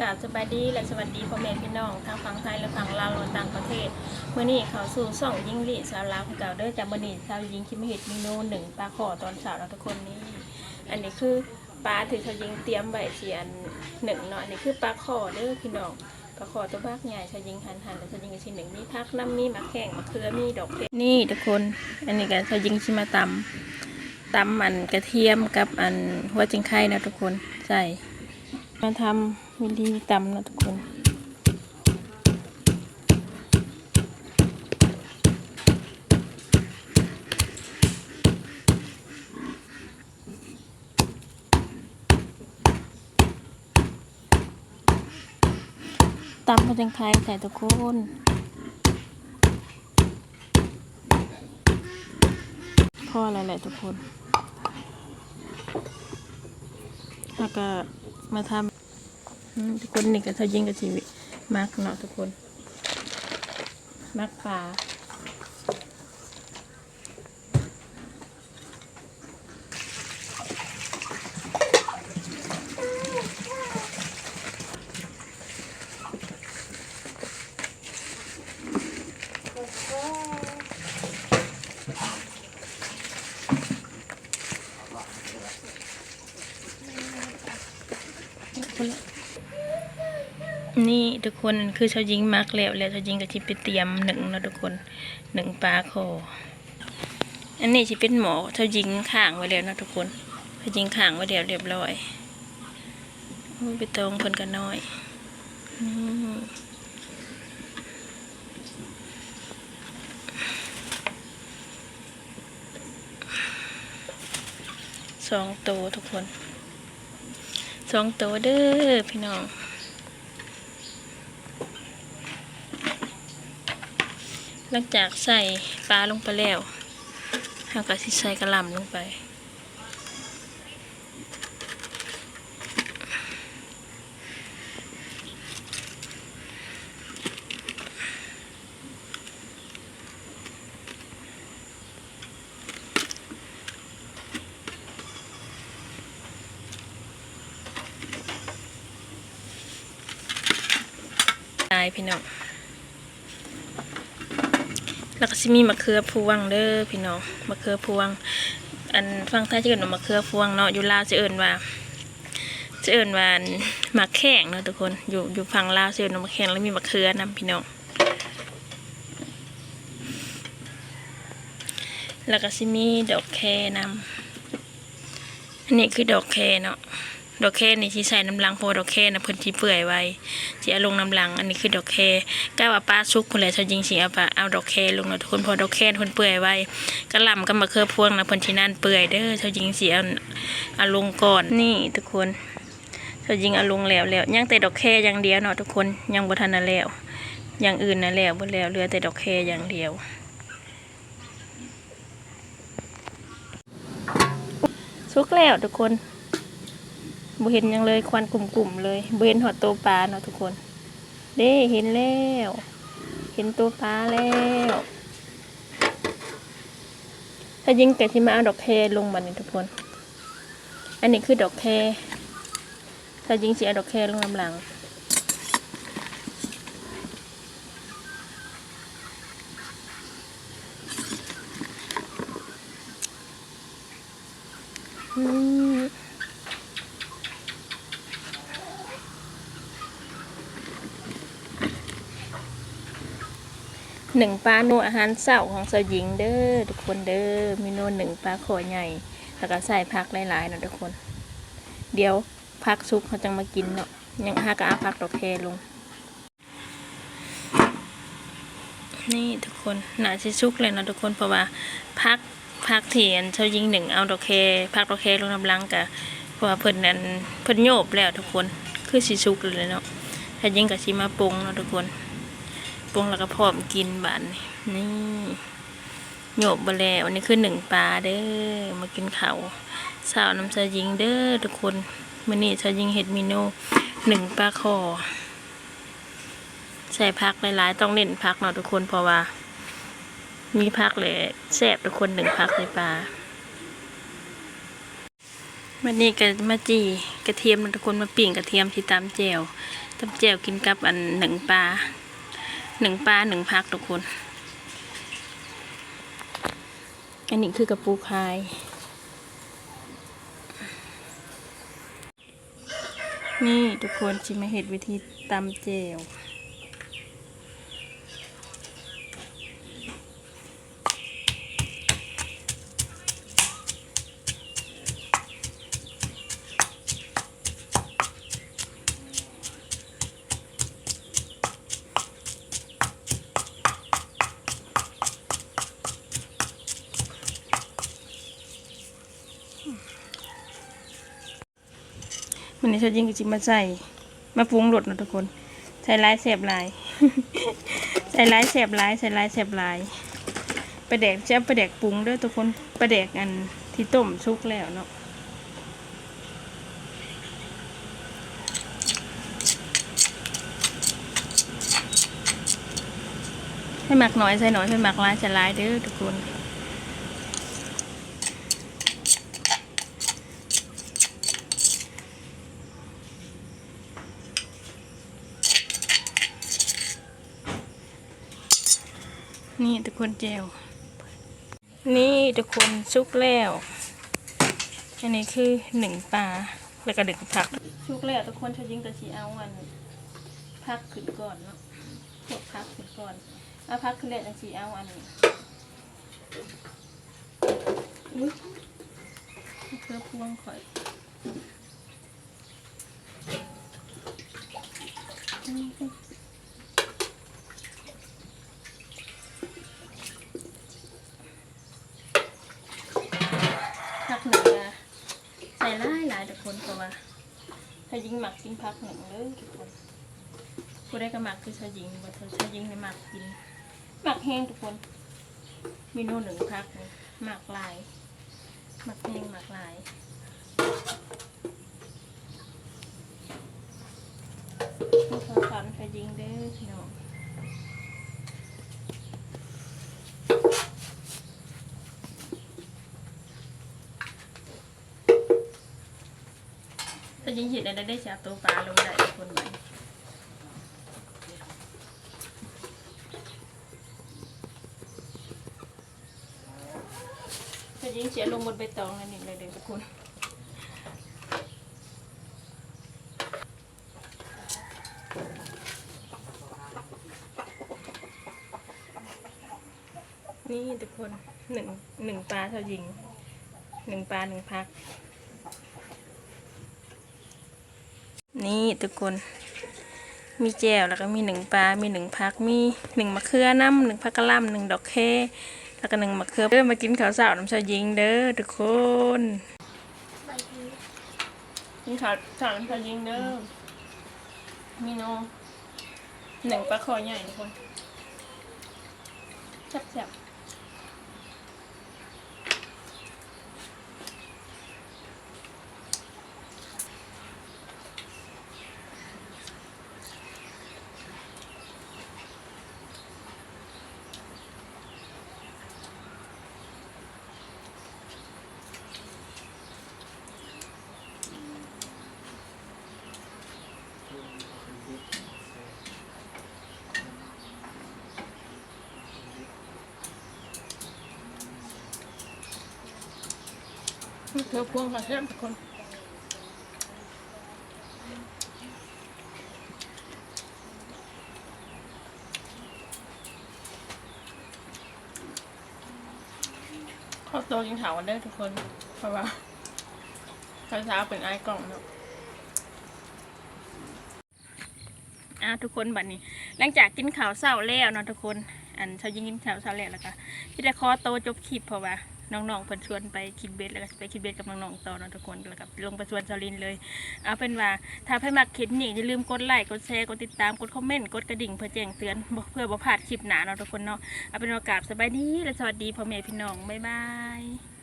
ກາບສະບາຍດີ ແລະ ສະຫວັດດີພໍ່ແມ່ພີ່ນ້ອງທັງຝັ່ງໄທ ແລະ ຝັ່ງລາວ ແລະ ຕ່າງປະເທດ. ມື້ນີ້ເຂົ້າສູ່ຊ່ອງຍິງລີ້ສາວລາວຄືເກົ່າເດີ. ຈາກມື້ນີ້ສາວຍິງຊິມາເຮັດເມນູໜຶ່ງປາຄໍຕອນເຊົ້າເນາະທຸກຄົນ. ນີ້ ອັນນີ້ຄືປາທີ່ສາວຍິງຕຽມໄວ້ຊິອັນໜຶ່ງເນາະ. ອັນນີ້ຄືປາຄໍເດີພີ່ນ້ອງ. ປາຄໍຕົວບັກໃຫຍ່ ສາວຍິງຫັ່ນໆ ແລ້ວສາວຍິງກໍຊິໜຶ່ງ ມີຜັກນຳ ມີໝາກແຂ້ງ ໝາກເຂືອ ມີດອກເຜັດ. ນີ້ທຸກຄົນ ອັນນີ້ກໍສາວຍິງຊິມາຕຳ ຕຳອັນກະທຽມກັບອັນຫົວຈິງໄຄເນາະທຸກຄົນ ໃສ່ ມາທຳວິທີຕຳເນາະທຸກຄົນ. ຕຳເຂົ້າຈັ່ງໄຄໃສ່ທຸກຄົນ. ພໍແລ້ວແຫຼະທຸກຄົນ. ເຮົາກໍມາທຳ ອືມ ທຸກຄົນ. ນີ້ກໍຊາວຍິງກໍຊິໝັກເນາະທຸກຄົນ ໝັກປາ. ນີ້ທຸກຄົນ ຄືຊາວຍິງໝັກແລ້ວ ແລ້ວຊາວຍິງກໍຊິໄປຕຽມໜຶ້ງເນາະທຸກຄົນ ໜຶ້ງປາຄໍ. ອັນນີ້ຊິເປັນໝໍ້ຊາວຍິງຄ້າງໄວ້ແລ້ວເນາະທຸກຄົນ ຊາວຍິງຄ້າງໄວ້ແລ້ວລຽບລ້ອຍ. ໂອ້ຍ ໃບຕອງເພິ່ນກໍນ້ອຍ ນີ້ ສອງໂຕທຸກຄົນ ສອງໂຕເດີພີ່ນ້ອງ. ຫຼັງຈາກໃສ່ປາລົງໄປແລ້ວ ເຮົາກໍຊິໃສ່ກະຫຼ່ຳລົງໄປ. ຫຼາຍພີ່ນ້ອງ ແລ້ວກໍຊິມີມະເຂືອພວງເດີພີ່ນ້ອງ ມະເຂືອພວງ ອັນຝັ່ງໄທຊິເອີ້ນວ່າມະເຂືອພວງເນາະ ຢູ່ລາວຊິເອີ້ນວ່າ ຊິເອີ້ນວ່າໝາກແຂ້ງເນາະທຸກຄົນ. ຢູ່ ຢູ່ຝັ່ງລາວຊິເອີ້ນວ່າໝາກແຂ້ງ ແລ້ວມີມະເຂືອນຳພີ່ນ້ອງ. ແລ້ວກໍຊິມີດອກແຄນຳ ອັນນີ້ຄືດອກແຄເນາະ ດອກແຄນີ້ຊິໃສ່ນຳຫຼັງ ເພາະວ່າດອກແຄນະເພິ່ນຊິເປື່ອຍໄວ ຊິເອົາລົງນຳຫຼັງ. ອັນນີ້ຄືດອກແຄ ກະວ່າປາສຸກພຸ້ນແຫຼະ ຊາວຍິງຊິເອົາປາ ເອົາດອກແຄລົງເນາະທຸກຄົນ ເພາະດອກແຄເພິ່ນເປື່ອຍໄວ ກະຫຼ່ຳກັບມະເຂືອພວງນະເພິ່ນຊິນານເປື່ອຍເດີ. ຊາວຍິງຊິເອົາ ເອົາລົງກ່ອນ ນີ້ທຸກຄົນ. ຊາວຍິງເອົາລົງແລ້ວແລ້ວ ຍັງແຕ່ດອກແຄຢ່າງດຽວເນາະທຸກຄົນ ຍັງບໍ່ທັນນະແລ້ວ ຢ່າງອື່ນນະແລ້ວເບິດແລ້ວ ເຫຼືອແຕ່ດອກແຄຢ່າງດຽວ. ສຸກແລ້ວທຸກຄົນ ບໍ່ເຫັນຫຍັງເລີຍ ຄວັນກຸ້ມໆເລີຍ ບໍ່ເຫັນຮອດໂຕປາເນາະທຸກຄົນ. ເດ້ ເຫັນແລ້ວ ເຫັນໂຕປາແລ້ວ. ຊາວຍິງກໍຊິມາເອົາດອກແຄລົງບັດນີ້ທຸກຄົນ. ອັນນີ້ຄືດອກແຄ ຊາວຍິງຊິເອົາດອກແຄລົງນຳຫຼັງ. ອືມ ໜຶ້ງປາ ເມນູອາຫານເຊົ້າຂອງຊາວຍິງເດີທຸກຄົນເດີ ເມນູໜຶ້ງປາຄໍໃຫຍ່ ແລ້ວກໍໃສ່ຜັກຫຼາຍໆເນາະທຸກຄົນ. ດຽວຜັກສຸກເຮົາຈັ່ງມາກິນເນາະ ຍັງຫາກະເອົາຜັກດອກແຄລົງ. ນີ້ທຸກຄົນ ໜ້າຊິສຸກແລ້ວເນາະທຸກຄົນ ເພາະວ່າຜັກ ຜັກທີ່ອັນຊາວຍິງໜຶ້ງເອົາດອກແຄ ຜັກດອກແຄລົງນຳຫຼັງກະ ເພາະວ່າເພິ່ນອັນ ເພິ່ນໂຍບແລ້ວທຸກຄົນ ຄືຊິສຸກແລ້ວເນາະ. ຊາວຍິງກະຊິມາປົງເນາະທຸກຄົນ ປົງແລ້ວກະພ້ອມກິນບາດນີ້. ນີ້ ໂຍບເບິດແລ້ວ ອັນນີ້ຄືໜຶ້ງປາເດີ ມາກິນເຂົ້າເຊົ້ານຳຊາວຍິງເດີທຸກຄົນ. ມື້ນີ້ຊາວຍິງເຮັດເມນູໜຶ້ງປາຄໍ ໃສ່ຜັກຫຼາຍໆ ຕ້ອງເນັ້ນຜັກເນາະທຸກຄົນ ເພາະວ່າມີຜັກແຫຼະແຊບທຸກຄົນ ໜຶ້ງຜັກໃສ່ປາ. ບັດນີ້ກໍມາຈີ່ກະທຽມເນາະທຸກຄົນ ມາປີ້ງກະທຽມຊິຕຳແຈ່ວ ຕຳແຈ່ວກິນກັບອັນໜຶ້ງປາ ໜຶ້ງປາ ໜຶ້ງຜັກທຸກຄົນ. ອັນນີ້ຄືກະປູຂາຍ. ນີ້ທຸກຄົນ ຊິມາເຮັດວິທີຕຳແຈ່ວ. ມື້ນີ້ຊາວຍິງກໍຊິມາໃສ່ ມາປຸງລົດເນາະທຸກຄົນ ໃສ່ຫຼາຍແຊບຫຼາຍ ໃສ່ຫຼາຍແຊບຫຼາຍ ໃສ່ຫຼາຍແຊບຫຼາຍ. ປາແດກ ຊິເອົາປາແດກປຸງເດີທຸກຄົນ ປາແດກອັນທີ່ຕົ້ມສຸກແລ້ວເນາະ. ໃຜມັກໜ້ອຍໃສ່ໜ້ອຍ ໃຜມັກຫຼາຍໃສ່ຫຼາຍເດີທຸກຄົນ. ນີ້ທຸກຄົນ ແຈ່ວ ນີ້ທຸກຄົນ ສຸກແລ້ວ. ອັນນີ້ຄືໜຶ້ງປາ ແລ້ວກໍໜຶ້ງຜັກ ສຸກແລ້ວທຸກຄົນ. ຊາວຍິງກໍຊິເອົາອັນຜັກຂຶ້ນກ່ອນເນາະ ພວກຜັກຂຶ້ນກ່ອນ ເອົາຜັກຂຶ້ນແລ້ວຈັ່ງຊິເອົາອັນ ອຸ້ຍ ເຄືອພວງຂ້ອຍ ຜັກໜຶ້ງ ໃສ່ຫຼາຍໆທຸກຄົນ ເພາະວ່າຊາວຍິງມັກກິນຜັກໜຶ້ງເດີທຸກຄົນ. ຜູ້ໃດກໍມັກຄືຊາວຍິງບໍ່ ຊາວຍິງນີ້ມັກກິນ ມັກແຮງທຸກຄົນ. ເມນູໜຶ້ງຜັກນີ້ມັກຫຼາຍ ມັກແຮງ ມັກຫຼາຍ. ຂໍຂອບໃຈຊາວຍິງເດີພີ່ນ້ອງ. ຊາວຍິງເຮັດແນວໃດໄດ້ຊິເອົາໂຕປາລົງໄດ້ທຸກຄົນ ບາດນີ້ ຊາວຍິງຊິເອົາລົງບົນໃບຕອງອັນນີ້ເລີຍເດີທຸກຄົນ. ນີ້ທຸກຄົນ ໜຶ້ງ ໜຶ້ງປາຊາວຍິງ ໜຶ້ງປາ ໜຶ້ງຜັກ. ນີ້ທຸກຄົນ ມີແຈ່ວ ແລ້ວກໍມີໜຶ້ງປາ ມີໜຶ້ງຜັກ ມີໜຶ້ງມະເຂືອນຳ ໜຶ້ງຜັກກະຫຼ່ຳ ໜຶ້ງດອກແຄ ແລ້ວກໍໜຶ້ງມະເຂືອ. ເດີ ມາກິນເຂົ້າເຊົ້ານຳຊາວຍິງເດີທຸກຄົນ. ກິນເຂົ້າເຊົ້ານຳຊາວຍິງເດີ. ເມນູໜຶ້ງປາຄໍໃຫຍ່ທຸກຄົນ ແຊບໆ. ເຄືອພວງກໍແຊບທຸກຄົນ. ຂໍໂຕກິນເຂົ້າກ່ອນເດີທຸກຄົນ ເພາະວ່າເຊົ້າໆເປັນອາຍກ້ອງເນາະ. ອ້າວ ທຸກຄົນ ບັດນີ້ ຫຼັງຈາກກິນເຂົ້າເຊົ້າແລ້ວເນາະທຸກຄົນ ອັນຊາວຍິງກິນເຂົ້າເຊົ້າແລ້ວ ແລ້ວກໍຊິໄດ້ຂໍໂຕຈົບຄລິບ ເພາະວ່ານ້ອງໆເພິ່ນຊວນໄປຄິດເບັດ ແລ້ວກໍຊິໄປຄິດເບັດກັບນ້ອງໆຕໍ່ເນາະທຸກຄົນ ແລ້ວກໍລົງໄປສວນຊາວລິນເລີຍ. ເອົາເປັນວ່າ ຖ້າໃຜມັກຄລິບນີ້ ຢ່າລືມກົດໄລ ກົດແຊ ກົດຕິດຕາມ ກົດຄອມເມັນ ກົດກະດິ່ງ ເພື່ອແຈ້ງເຕືອນ ເພື່ອບໍ່ພາດຄລິບໜ້າເນາະທຸກຄົນເນາະ. ເອົາເປັນວ່າ ກາບສະບາຍດີ ແລະ ສະຫວັດດີພໍ່ແມ່ພີ່ນ້ອງ ບາຍບາຍ.